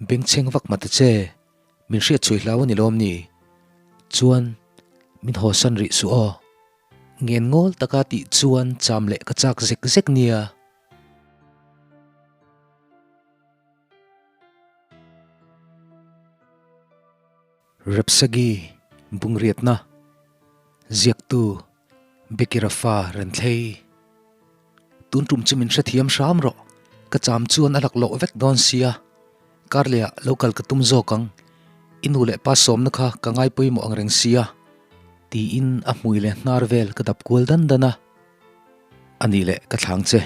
Bengchheng vak mah ta che, min hriat chhui hlau a ni lawm ni? Chuan, min hawsan rih suh aw. Ngen ngawl taka tih chuan cham leh ka chak zek zek nia. Repsagi Bungriatna Ziaktu Bekirafa Renthlei Tun tum chu min hrethiam hram rawh, ka cham chuan a laklawh vek dawn sia, karlehah lo kal ka tum zawk ang, i nu leh pa sawmna kha ka ngai pawimawh ang reng sia, tiin a hmui leh hnar vel ka dap kual dan dan a. A nih leh ka thlang che,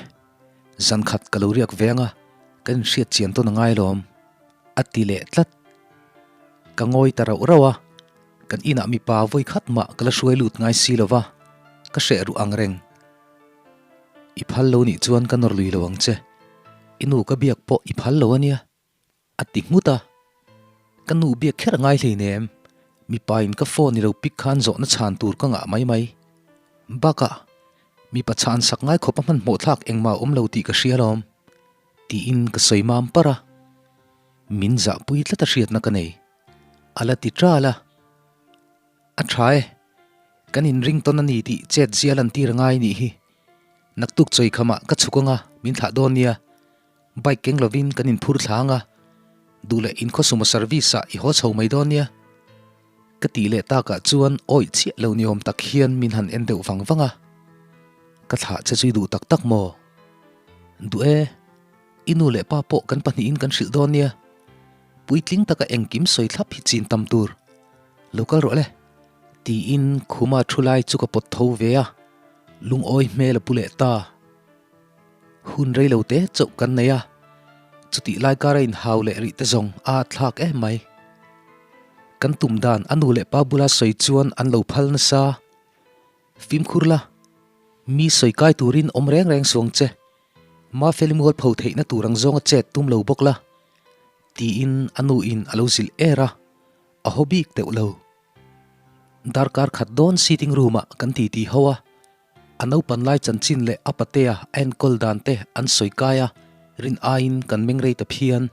zan khat ka lo riak ve ang a, kan inhriat chian tawn a ngai alawm, a ti leh tlat. Ka ngawi ta rauh rauh a, kan inah mipa vawi khat mah ka la hruai lut ngai si lo va, ka hreh ruh ang reng. I phal lo nih chuan ka nawr lui lo ang che, i nu ka biak pawh i phal lo a nia. A ti nghut a, Ka nu biak kher a ngai hleinem, mipa in ka phone i lo pick khan zawhna chhan tur ka ngah mai mai. Bakah, mipa chhan sak ngai khawp a hmanhmawh thlak engmah a awm lo tih ka hria alawm, tiin ka sawi mam par a. Min zahpui tlat a hriatna ka nei. A la ti ṭal a. A ṭha e, kan inring tawn a ni tih chet zia lantir a ngai nih hi. Naktuk chawikhamah ka chhuk anga min thlah dawn nia. Bike keng lovin kan inphur thla anga, duh leh inkhawsumo service ah i haw chho mai dawn nia. Ka tih leh takah chuan awih chiah lo ni awm tak hian min han en deuh vang vang a. Ka thlah che chu i duh tak tak maw? Duh e, i nu leh pa pawh kan pahnihin kan hrilh dawn nia. Puitling taka engkim sawi thlap hi chin tam tur. Lo kal rawh le. Tiin khuma thu lai chu ka pawt tho ve a, lungawi hmel a pu leh ta. Hun rei lo te chauh kan nei a, chutih lai kara inhau leh rih te zawng a thlak em mai. Kan tum dan a nu leh pa bula sawi chuan an lo phal nasa. Fimkhur la, mi sawi kai turin awm reng reng suang che. Mafeli mual pho theihna tur ang zawnga chet tum lo bawk la, tiin a nu in a lo zilh er a, a haw bik deuh lo. Darkar khat dawn sitting room ah kan titi ho a, A naupan lai chanchin leh a patea a enkawl dan te an sawi kai a, rin aiin kan meng rei ta phian.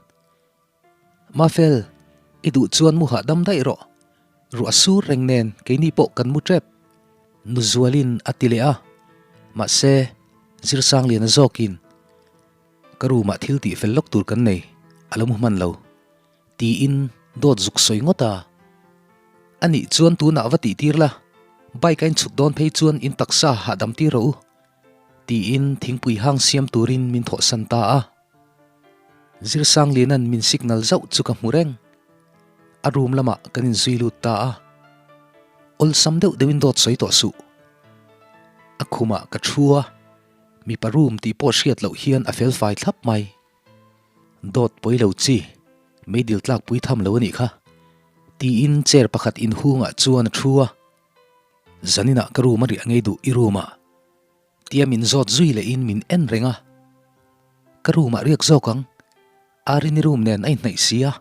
Mafel, i duh chuan mu hahdam daih rawh. Ruah sur reng nen keini pawh kan mu tep. Nuzualin a ti leh a, mahse, Zirsangliana zawkin ka room ah thil tih fel lawk tur kan nei, a lo mu hman lo. Tiin dawt zuk sawi ngawt a. A nih chuan tunah va tih tir la, bike a inchhuk dawn phei chuan in taksa hahdam tir rawh u, tiin thingpui hang siam turin min thawhsan ta a. Zirsangliana'n min signal zauh chu ka hmu reng. A room lamah kan inzui lut ta a. Awlsam deuh deuhin dawt sawi tawh suh. A khumah ka thu a, mipa room tih pawh hriat loh hian a felfai thlap mai. Dawt pawi lo chi, meidil tlak pui tham lo a nih kha, tiin chair pakhat inhungah chuan a thu a. Zaninah ka room a riah ngei duh i room ah, tia min zawt zui lehin min en reng a. Ka room ah riak zawk ang, Arini room nen a inhnaih si a,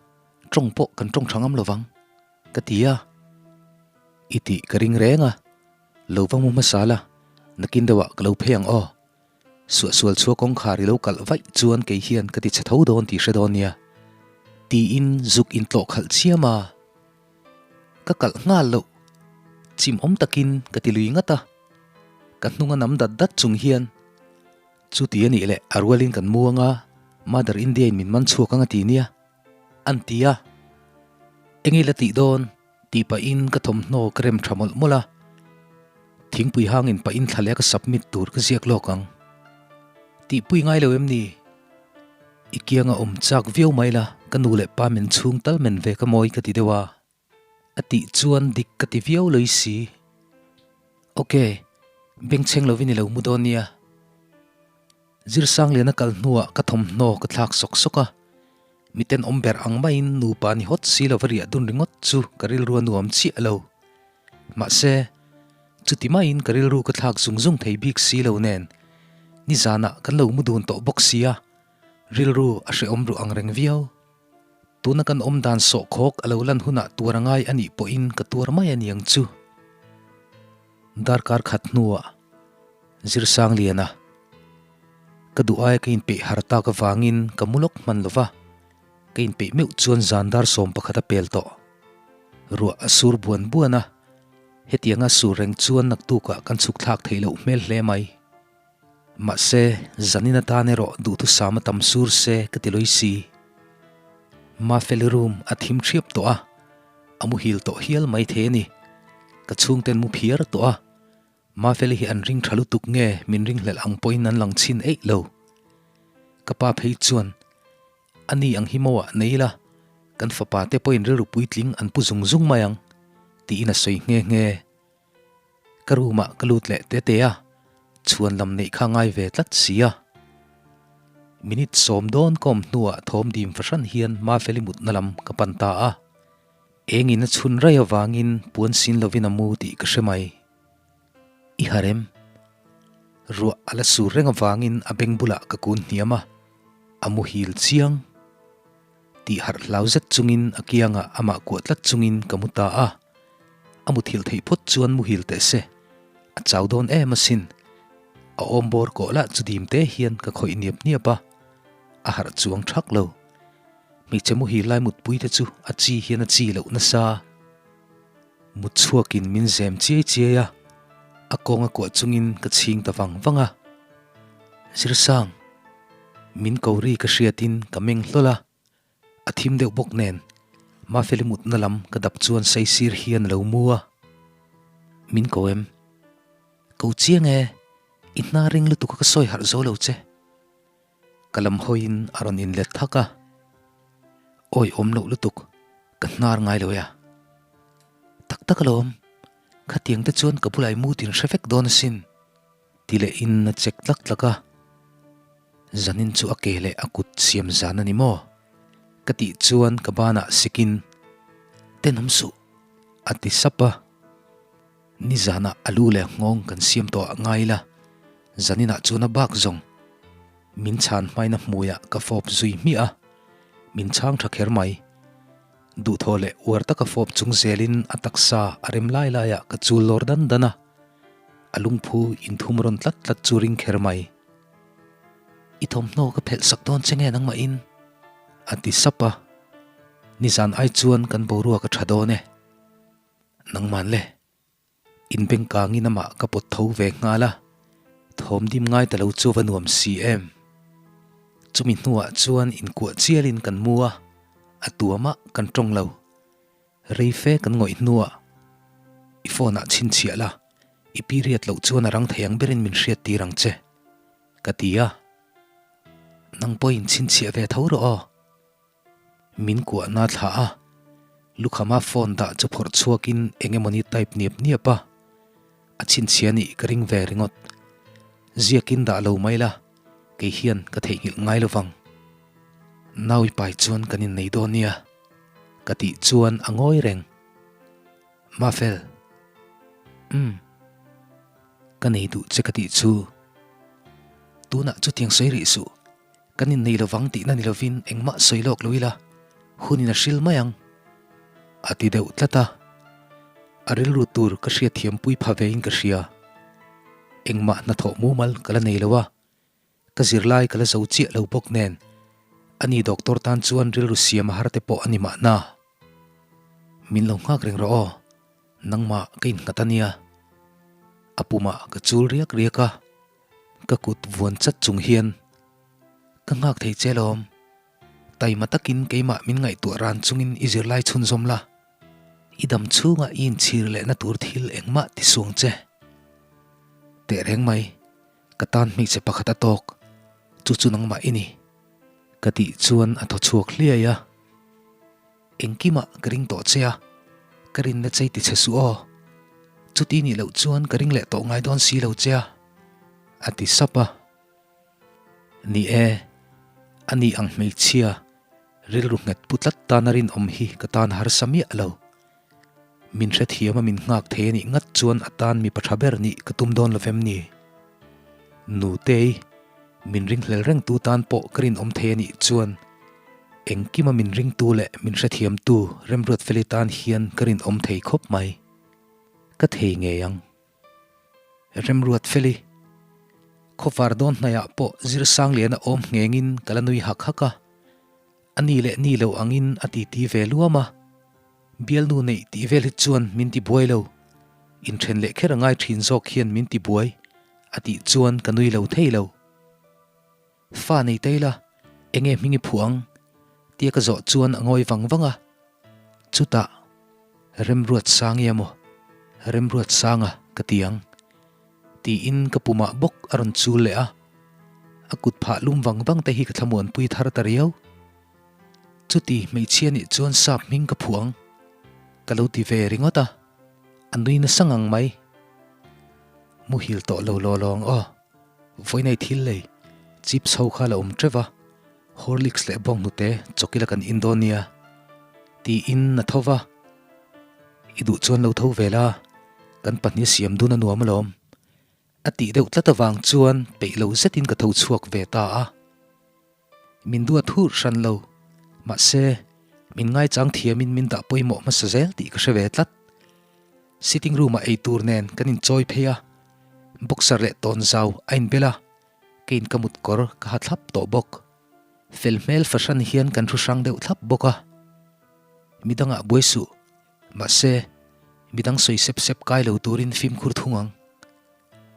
tawng pawh kan tawng tha ngam lo vang, ka ti a. I tih ka ring reng a, lo va mu hmasa la, nakin deuhah ka lo phei ang aw. Suahsual chhuah kawngkhar i lo kalh vaih chuan kei hian ka ti chhe tho dawn tih hre dawn nia. Tiin zuk intlawh khalh chiam a. Ka kalh nghal loh. Chim awm takin ka ti lui ngat a. Ka hnung a nam dat dat chung hian, Chuti a nih leh a rualin kan mu anga Mother India in min man chhuak ang a ti nia. An ti a. Enge la tih dawn? Tih pahin ka thawmhnaw ka rem tha mawlh mawlh a, thingpui hangin pahin thla leh ka submit tur ka ziak lawk ang. Tihpui ngai lo em ni? I kianga awm chak viau mai la, ka nu leh pa men chhung tal men ve ka mawi ka ti deuh a. A tih chuan dik ka ti viau loi si. Ok, bengchheng lovin i lo mu dawn nia. Zirsangliana kal hnuah ka thawmhnaw ka thlak sawk sawk a, miten awm ber ang maiin nupa ni hawt si lova riah dun ringawt chu ka rilru a nuam chiah lo. Mahse, chuti maiin ka rilru ka thlak zung zung thei bik si lo nen, nizanah kan lo mu dun tawh bawk si a, rilru a hrehawm ruh ang reng viau. Tuna kan awm dan sawhkhawk a lo lan hunah tuar a ngai a nih pawhin ka tuar mai a niang chu. Darkar khat hnuah Ka inpeih meuh chuan zan dar 11 a pel tawh. Ruah a sur buan buan a, hetianga sur reng chuan naktukah kan chhuk thlak theih loh hmel hle mai. Mahse, zanin atan erawh duhthusam a tam sur se ka ti lawi si. Mafeli room a thim ṭhiap tawh a, a muhil tawh hial mai thei a ni. Ka chhungten mu phiar tawh a, Mafeli hi an ring tha lutuk nge min ringhlelh ang pawhin an lang chhin eih lo. Ka pa phei chuan, A ni ang hi maw ah nei ila, kan fapa te pawhin rilru puitling an pu zung zung mai ang, tiin a sawi nghe nghe. Ka room ah ka lut leh te te a, chhuan lam neih kha ngai ve tlat si a. Minute sawm dawn ka awm hnuah thawm dim fahran hian Mafeli mutna lam ka pan ta a. Engin a chhun raih avangin puan sin lovin a mu tih ka hre mai. I harem. Ruah a la sur reng avangin a beng bulah ka kun hniam a, a muhil chiang. Tih harh hlau zet chungin a kiangah amah kuah tlat chungin ka mu ta a. A muthilh theih phawt chuan muhil teh se, a chau dawn em asin. A awm bawr kawh lah chu dim te hian ka khawih niap niap a, a harh chuang thak lo. Hmeichhe muhil lai mutpui te chu a chi hian a chi loh nasa. Mut chhuakin min zem chiai chiai a, a kawng a kuah chungin ka chhing ta vang vang a. Zirsang, min ko ri ka hriatin ka meng hlawl a, a thim deuh bawk nen Mafeli mutna lam ka dap chuan saisir hian a lo mu a. Min ko em? Ko chiang e, i hna ring lutuk a ka sawi harh zo lo che. Ka lam hawiin a rawn inlet thak a, Awi awm loh lutuk, ka hnar ngai lo e a. Tak tak alawm, khatiang te chuan ka bulah i mu tin hre vek dawn asin, ti lehin a chek tlak tlak a. Zanin chu a ke leh a kut siam zan a ni maw? Ka tih chuan ka banah sikin, Tenawm suh, a ti sap a. Nizanah a lu leh nghawng kan siam tawh ah ngai ila, zaninah chuan a bak zawng. Min chhan hmaina hmuiah ka fawp zui hmiah a, min chhang tha kher mai. Duhthawh leh uar taka fawp chung zelin a taksa a rem lai laiah ka chul lawr dan dan a, a lungphu inthum rawn tlat tlat chu ring kher mai. I thawmhnaw ka phelh sak dawn che nge nangmahin? a ti sap a, nizan ai chuan kan boruak a tha dawn e. Nangman le, inbeng kangin amah ka pawt tho ve nghal a, thawm dim ngai ta lo chu va nuam si em. Chumi hnuah chuan inkuah chialin kan mu a, a tuamah kan tawng lo. Rei fe kan ngawih hnuah, I phone ah chhinchhiah la, i period loh chuan a rang thei ang berin min hriat tir ang che, ka ti a. Nang pawhin chhinchhiah ve tho rawh aw. Min kuahna thlah a, lukhama phone dah chu phawrh chhuakin eng emawni type niap niap a, a chhinchhia nih ka ring ve ringawt. Ziakin dah lo mai la, kei hian ka theihnghilh ngai lo vang. Nau i pai chuan kan innei dawn nia, ka tih chuan a ngawi reng. Mafel, Umm, ka nei duh che ka tih chu, tunah chutiang sawi rih suh. Kan innei lovang tihna ni lovin engmah sawi lawk lo ila, hunin a hril mai ang, a ti deuh tlat a. A rilru tur ka hriatthiampui pha vein ka hria. Engmah hnathawh mumal ka la nei lo a, ka zirlai ka la zo chiah lo bawk nen, ani doctor tan chuan rilru siam a har te pawh a ni mahna. Min lo nghak reng rawh aw, nangmah ka innghat a nia. A pumah ka chul riak riak a. Ka kut vuan chat chung hian ka nghak thei che lawm. Taima takin keimah min ngaihtuah ran chungin i zirlai chhunzawm la. I dam chhungah i inchhir lehna tur thil engmah ti suang che. Tehreng mai, ka tan hmeichhe pakhat a tawk, chu chu nangmah i ni. Ka tih chuan a thaw chhuak hliai a. Engkimah ka ring tawh che a, ka rinna chei ti che suh aw. Chuti nih loh chuan ka ring leh tawh ngai dawn si lo che a, a ti sap a. Ni e, a ni ang hmeichhia, rilru nghet pu tlat tana rinawm hi ka tan harsa miah lo. Min hrethiam a min nghak thei a nih ngat chuan a tan mipa tha ber nih ka tum dawn lovem ni? Nutei, min ringhlel rengtu tan pawh ka rinawm thei a nih chuan engkima min ringtu leh min hrethiamtu Remruatfeli tan hian ka rinawm thei khawp mai. Ka thei ngei ang. Remruatfeli, khawvar dawn hnaiah pawh Zirsangliana awm nghengin ka la nui hak hak a. A ni leh ni lo angin a titi ve luam a, bialnu neih tih vel hi chuan min ti buai lo, inthen leh kher a ngai thin zawk hian min ti buai a tih chuan ka nui lo thei lo. Fa nei ta ila, enge hming i phuah ang? tia ka zawh chuan a ngawi vang vang a, chutah Remruatsangi a maw? Remruatsanga ka ti ang. Tiin ka pumah bawk a rawn chul leh a, a kut phah lum vang vang te hi ka thlamuanpui thar ta riau. Chuti hmeichhia nih chuan sap hming ka phuah ang ka lo ti ve ringawt a, a nui nasa ngang mai. Muhil tawh lo law law ang aw, vawiinai thil lei chips ho kha la awm teuh va, Horlicks leh bawnghnute chawkila kan in dawn nia tiin a tho va. I duh chuan lo tho ve la, kan pahnih siam dun a nuam alawm. A tih deuh tlat avang chuan peih lo zetin ka tho chhuak ve ta a. Min duat hur hran lo, mahse min ngaichang thiamin min dah pawimawh hmasa zel tih ka hre ve tlat. Sitting room ah eitur nen kan inchawi phei a, boxer leh tawnzau a inbel a, keiin ka mut kawr ka ha thlap tawh bawk. Fel hmel fahran hian kan thu hrang deuh thlap bawk a. Midangah buai suh, mahse midang sawi sep sep kai lo turin fimkhur thung ang.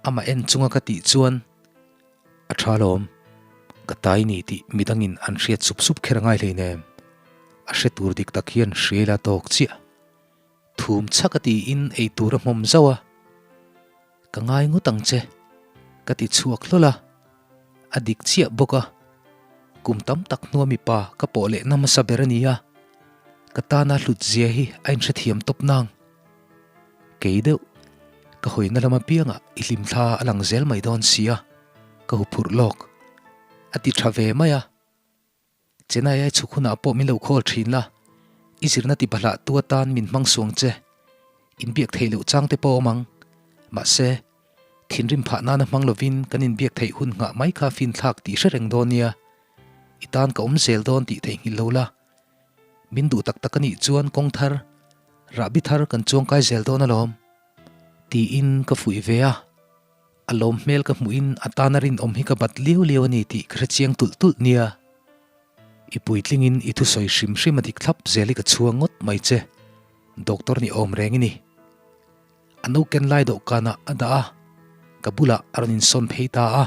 Amah en chunga ka tih chuan a tha lawm, ka tai ni tih midangin an hriat sup sup kher a ngai hleinem. A hre tur dik tak hian hriai la tawk chiah. Thum chhak a tiin ei tur a hmawm zauh a, Ka ngai ngawt ang che, ka ti chhuak hlawl a, a dik chiah bawk a, kum tam tak hnua mipa ka pawh lehna hmasa ber a ni a, ka tana hlut zia hi a inhrethiam tawp nang. Kei deuh, ka hawina lam apiangah i hlimthla a lang zel mai dawn si a, ka huphurh lawk, a ti tha ve mai a. Chennai ai chhuk hunah pawh min lo call thin la, i zirna ti bahlah tu atan min hmang suang che. Inbiak theih loh chang te pawh awm ang. Mahse, thinrim phah nana hmang lovin kan inbiak theih hun nghah mai kha finthlak tih hre reng dawn nia. I tan ka awm zel dawn tih theihnghilh lo la. Min duh tak tak a nih chuan kawng thar, rahbi thar kan chuangkai zel dawn alawm. Tiin ka fuih ve a. A lawm hmel ka hmuhin a tana rinawm hi ka bat liau liau a ni tih ka hre chiang tulh tulh nia. I puitlingin i thusawi hrim hrim a dik thlap zel hi ka chhuang ngawt mai che. Doctor ni awm reng i ni. A no ken lai dawhkanah a dah a, ka bulah a rawn insawn phei ta a.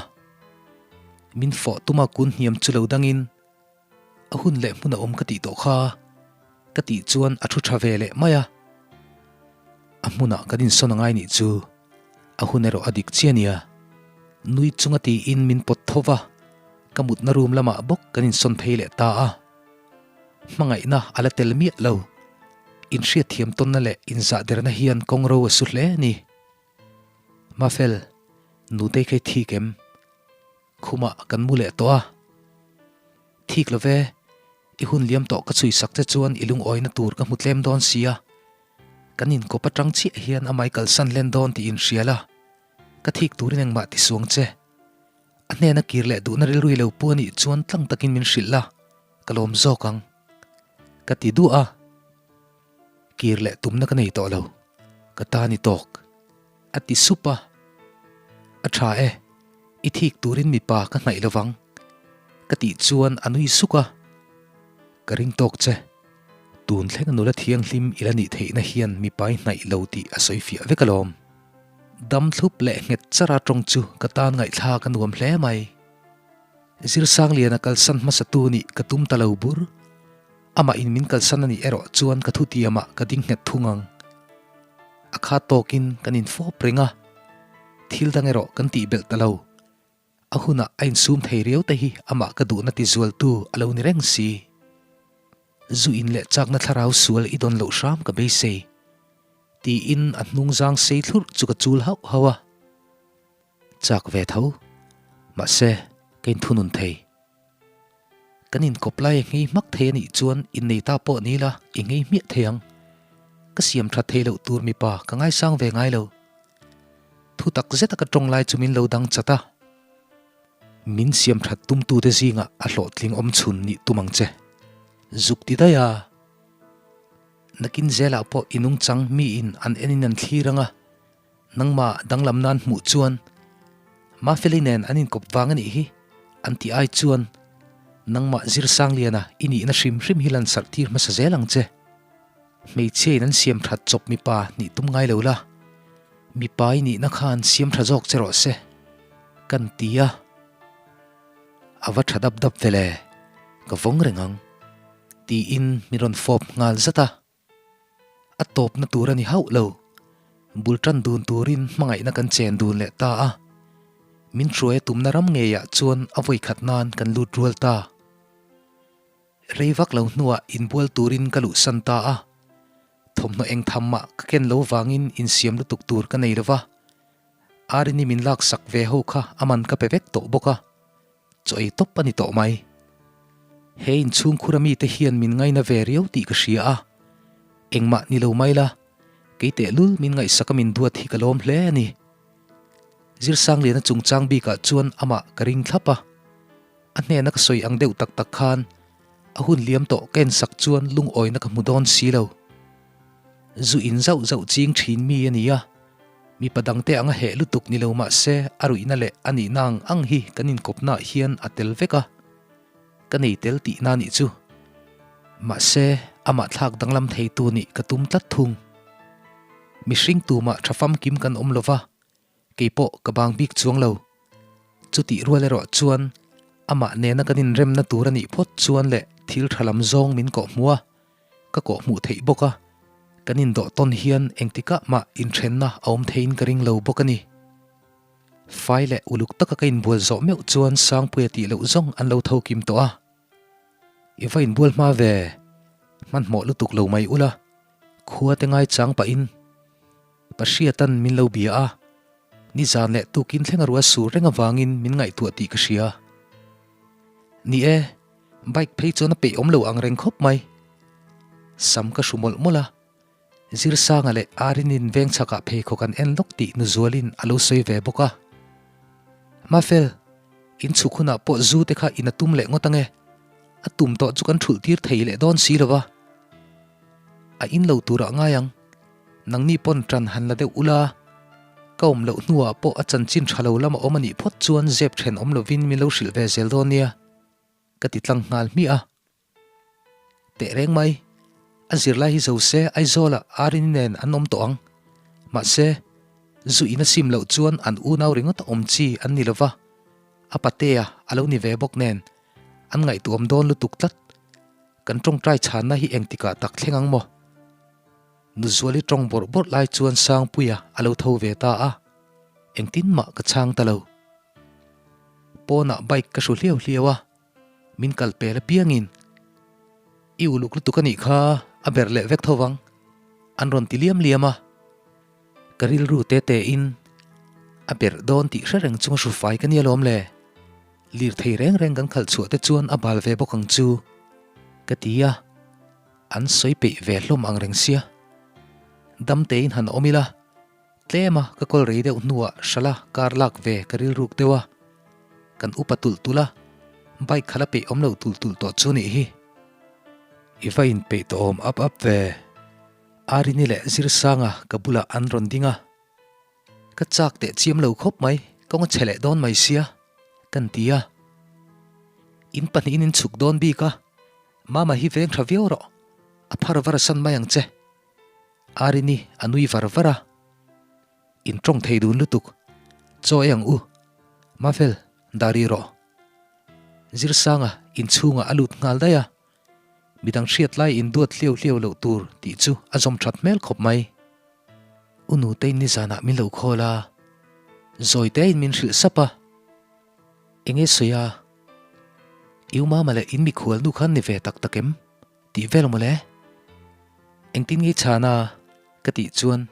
Min fawh tuma kun hniam chu lo dangin A hun leh hmun a awm ka tih tawh kha ka tih chuan a thu tha ve leh mai a. A hmunah kan insawn a ngai nih chu a hun erawh a dik chiah nia. Nui chunga tiin min pawt tho va, ka mutna room lamah bawk kan insawn phei leh ta a. Hmangaihna a la tel miah lo. Inhriatthiam tawnna leh inzahderna hian kawng ro a su hle a ni. Mafel, nutei kha i thik em? Khumah kan mu leh tawh a. Thik lo ve, i hun liam tawh ka chhui sak che chuan i lungawina tur ka hmu tlem dawn si a. Kan inkawp atang chiah hian amah i kalsan len dawn tih inhria la, ka thik turin engmah ti suang che. A hnena kir leh duhna rilru i lo pu anih chuan tlang takin min hrilh la, ka lawm zawk ang. Ka ti duah a. Kir leh tumna ka nei tawh lo, ka ta ni tawk. A ti sup a, A tha e, i thik turin mipa ka hnaih lovang, ka tih chuan a nui suk a, Ka ring tawk che, tun thlenga nula thianghlim i la nih theihna hian mipa i hnaih lo tih a sawi fiah vek alawm. Dam thlup leh nghet chara tawng chu ka tan ngaihthlak a nuam hle mai. Zirsangliana kalsan hmasatu nih ka tum ta lo bur. Amah in min kalsan a nih erawh chuan ka thutiamah ka ding nghet thung ang. A kha tawkin kan infawp reng a, thil dang erawh kan tih belh ta lo. A hunah a insum thei riau te hi amah ka duhna ti zualtu a lo ni reng si. Zu in leh chakna thlarau sual i dawn loh hram ka beisei. Tiin a hnung zang sei thlurh chu ka chul hauh hauh a. Chak ve tho, mahse ka inthunun thei. Kan inkawp lai a nghei hmak thei a nih chuan innei ta pawh ni ila i nghei hmiah thei ang. Ka siam that thei loh tur mipa ka ngaisang ve ngai lo. Thu tak zeta ka tawng lai chu min lo dang chat a. Min siam that tumtute zingah a hlawhtling awm chhun nih tum ang che. Zuk ti daih a. Nakin zelah pawh i nungchang miin an enin an thlir ang a. Nangmah danglam nan hmuh chuan Mafeli nen an inkawp vang a nih hi an tih ai chuan. Nangmah Zirsangliana i nihna hrim hrim hi lansarh tir hmasa zel ang che. Hmeichhia in an siam that chawp mipa nih tum ngai lo la, mipa i nihna khan siam tha zawk che rawh se, kan ti a. A va tha dap dap ve le, ka vawng reng ang, tiin min rawn fawp nghal zat a. A tawpna tur a ni hauh lo. Bul tan dun turin hmangaihna kan chen dun leh ta a. Min hruai a tumna ram ngeiah chuan a vawikhat nan kan lut rual ta. Rei vak lo hnuah inbual turin ka luhsan ta a. Thawmhnaw eng tham mah ka ken lo vangin insiam lutuk tur ka nei lo va. Arini min laksak ve ho kha a man ka pe vek tawh bawk a. Chaw ei tawp a ni tawh mai. He inchhungkhura mite hian min ngaina ve riau tih ka hria a, engmah ni lo mai la, kei tehlul min ngaihsaka min duat hi ka lawm hle a ni. Zirsangliana chungchang bikah chuan amah ka ring thlap a, a hnena ka sawi ang deuh tak tak khan a hun liam tawh ka ensak chuan lungawina ka hmu dawn si lo. Zu in zauh zauh ching thin mi a ni a, mipa dangte anga heh lutuk ni lo mah se a ruihna leh a nihna ang ang hi kan inkawpnaah hian a tel vek a, ka nei tel tihna nih chu. Mahse, amah thlak danglam theitu nih ka tum tlat thung. Mihring tumah tha famkim kan awm lo va, kei pawh ka bang bik chuang lo. Chutih rual erawh chuan amah nena kan inremna tur a nih phawt chuan leh thil tha lam zawng min kawhhmuh a, Ka kawh hmuh theih bawk a, kan indawh tawn hian engtikah mah inthenna a awm theiin ka ring lo bawk a ni. Fai leh uluk taka ka inbual zawh meuh chuan Sangpuia tih loh zawng an lo tho kim tawh a. I va inbual hma ve, hmanhmawh lutuk lo mai ula, khua te ngaichang pahin Pahriatan min lo bia a, nizan leh tukin thleng a ruah sur reng avangin min ngaihtuah tih ka hria. Ni e, Bike phei chuan a peih awm lo ang reng khawp mai. Sam ka hru mawlh mawlh a, Zirsanga leh Arinin veng chhakah pheikhawk an en lawk tih Nuzualin a lo sawi ve bawk a. Mafel, in chhuk hunah pawh zu te kha in a tum leh ngawt ange. A tum tawh chu kan thulh tir thei leh dawn si lo va. A in lo turah ngai ang. Nangni pawn ṭan han la deuh ula, ka awm loh hnuah pawh a chanchin ṭha lo lam a awm a nih phawt chuan zep ṭhen awm lovin min lo hrilh ve zel dawn nia. Ka ti tlang nghal hmiah a. Teh reng mai, a zirlai hi zo se Aizawlah Arini nen an awm tawh ang. Mahse, zu in a sim loh chuan an unau ringawt a awm chi an ni lova, a patea a lo ni ve bawk nen an ngaihtuahawm dawn lutuk tlat. Kan tawngtai chhanna hi engtikah tak thleng ang maw? Nuzuali tawng bawrh bawrh lai chuan Sangpuia a lo tho ve ta a, engtin mah ka chhang ta lo. Pawnah bike ka hru hliau hliau a, min kal pel apiangin I uluk lutuk a nih kha a berh leh vek tho vang an rawn ti liam liam a, ka rilru te te in a berh dawn tih hre reng chunga hru fai ka nia lawm le, lirthei reng reng kan khalh chhuah te chuan a bal ve bawk ang chu ka ti a, an sawi peih ve hlawm ang reng sia, dam tein han awm ila. Tlem a ka kawl rei deuh hnuah hrala kar lak ve ka rilruk deuh a, kan upa tulh tulh a, bike kha la peih awm lo tulh tulh tawh chu nih hi. I va inpeih tawh awm ap ap ve. Arini leh Zirsanga ka bulah an rawn ding a, ka chak teh chiam lo khawp mai, kawng a chhe leh dawn mai sia, kan ti a. In pahnihin in chhuk dawn bik a, Mama hi veng tha viau rawh, a phar var a san mai ang che. Arini a nui var var a, In tawng thei dun lutuk, chaw ei ang u, Mafel, dah rih rawh. Zirsanga inchhungah a lut nghal daih a, midang hriat lai in duat hliau hliau loh tur tih chu a zawm that hmel khawp mai. U Nutein nizanah min lo khawl a, zawi tein min hrilh sap a, Enge sawi a, I u Mama leh in mikhual nu khan ni ve tak tak em? Tih vel mawle. Engtin nge i chhan a? Ka tih chuan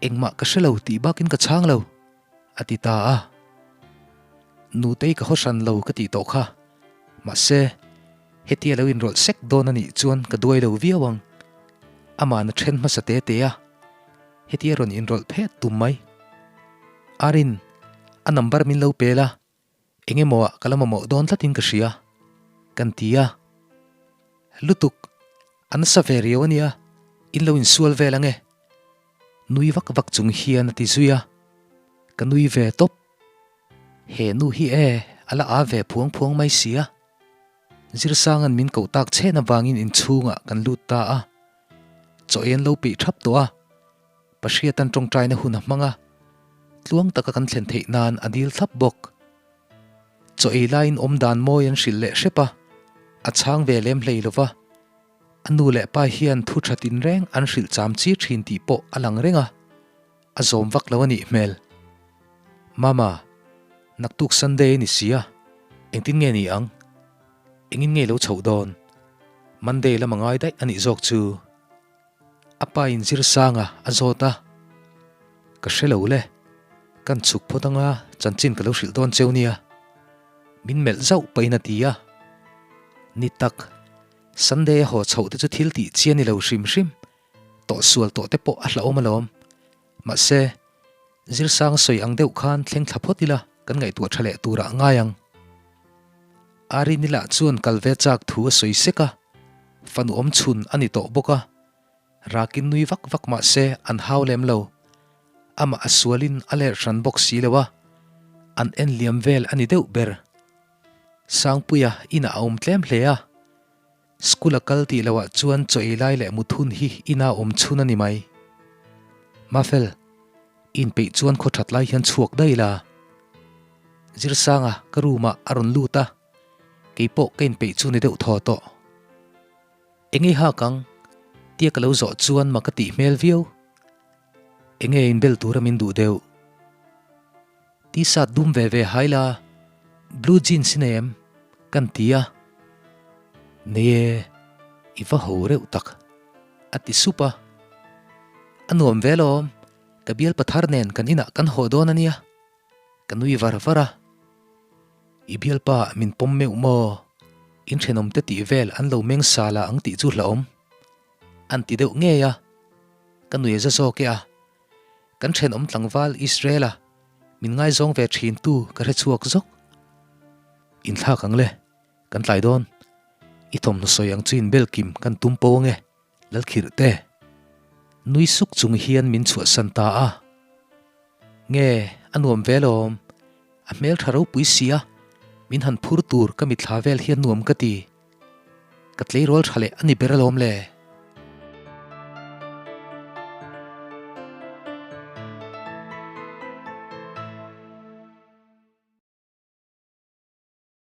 engmah ka hre lo tih bakin ka chhang lo, a ti ta a. Nutei ka haw hran lo ka tih tawh kha. Mahse, hetia lo inrawlh sek dawn a nih chuan ka duai lo viau ang. Ama'n a then hmasa te te a, hetia rawn inrawlh phet tum mai. Arin, a number min lo pel a, Eng emaw ah ka la mamawh dawn tlatin ka hria, kan ti a. Lutuk, a nasa ve riau a nia, in lo insual vel ang e. Nui vak vak chung hian a ti zui a, ka nui ve tawp. He nu hi e, a la aa ve phuang phuang mai sia. Zirsanga'n min koh tak chhen avangin inchhungah kan lut ta a. Chaw ei an lo peih thap tawh a. Pahriatan tawngtaina hun a hmang a, tluang taka kan thlen theih nan a dil thlap bawk. Chaw ei laiin awm dan mawi an hrilh leh hrep a, a chhang ve lem hlei lo va. A nu leh pa hian thu tha tinreng an hrilh cham chi thin tih pawh a lang reng a, a zawm vak lo a nih hmel. Mama, naktuk Sunday a ni si a, engtin nge ni ang? Engin nge lo chhoh dawn? Monday lam a ngai daih a nih zawk chu. A pa in zir sanga a zawt a, Ka hre lo le, kan chhuk phawt anga chanchin ka lo hrilh dawn cheu nia. Min melh zauh pahin a ti a. Ni tak, Sunday a haw chhoh te chu thil tih chi a ni lo hrim hrim, tawh sual tawh te pawh a hlauhawm alawm. Mahse, Zirsanga sawi ang deuh khan thleng thla phawt ila kan ngaihtuah tha leh turah a ngai ang. Arini lah chuan kal ve chak thu a sawi sek a, fanu awm chhun a ni tawh bawk a, rakin nui vak vak mah se an hau lem lo. Amah a sualin a ler hran bawk si lo a, an en liam vel a ni deuh ber. Sangpuia inah a awm tlem hle a, School a kal tih loh ah chuan chaw ei lai leh mut hun hi ina awm chhun a ni mai. Mafel, inpeih chuan khaw that lai hian chhuak daih la. Zirsanga ka room ah a rawn lut a, keipawh ka inpeih chu ni deuh thaw tawh. Enge hak ang? Tia ka lo zawh chuan ma ka tih hmel viau. Enge inbel tura min duh deuh? T-shirt dum ve ve hai la, blue jeans i nei em? Kan ti a. Nei e, i va ho reuh tak, a ti sup a. A nuam ve alawm, ka bialpa thar nen kan inah kan haw dawn a nia. Ka nui var var a. I bialpa min pawm meuh maw? In thenawmte tih vel an lo meng sa la ang tih chu hlauhawm. An ti deuh ngei a, ka nui za zawk e a. Kan thenawm tlangval Israel-a min ngaizawng ve thin tu ka hre chhuak zawk. Inthlak ang le, kan tlai dawn. I thawmhnaw sawi ang chu inbel kim kan tum po ange, Lalkhirh te. Nui suk chung hian min chhuahsan ta a. Nge, a nuam ve alawm. A hmel tha ropui sia, min han phur tur ka mitthla vel hian nuam ka ti. Ka tleirawl tha leh a ni ber alawm le.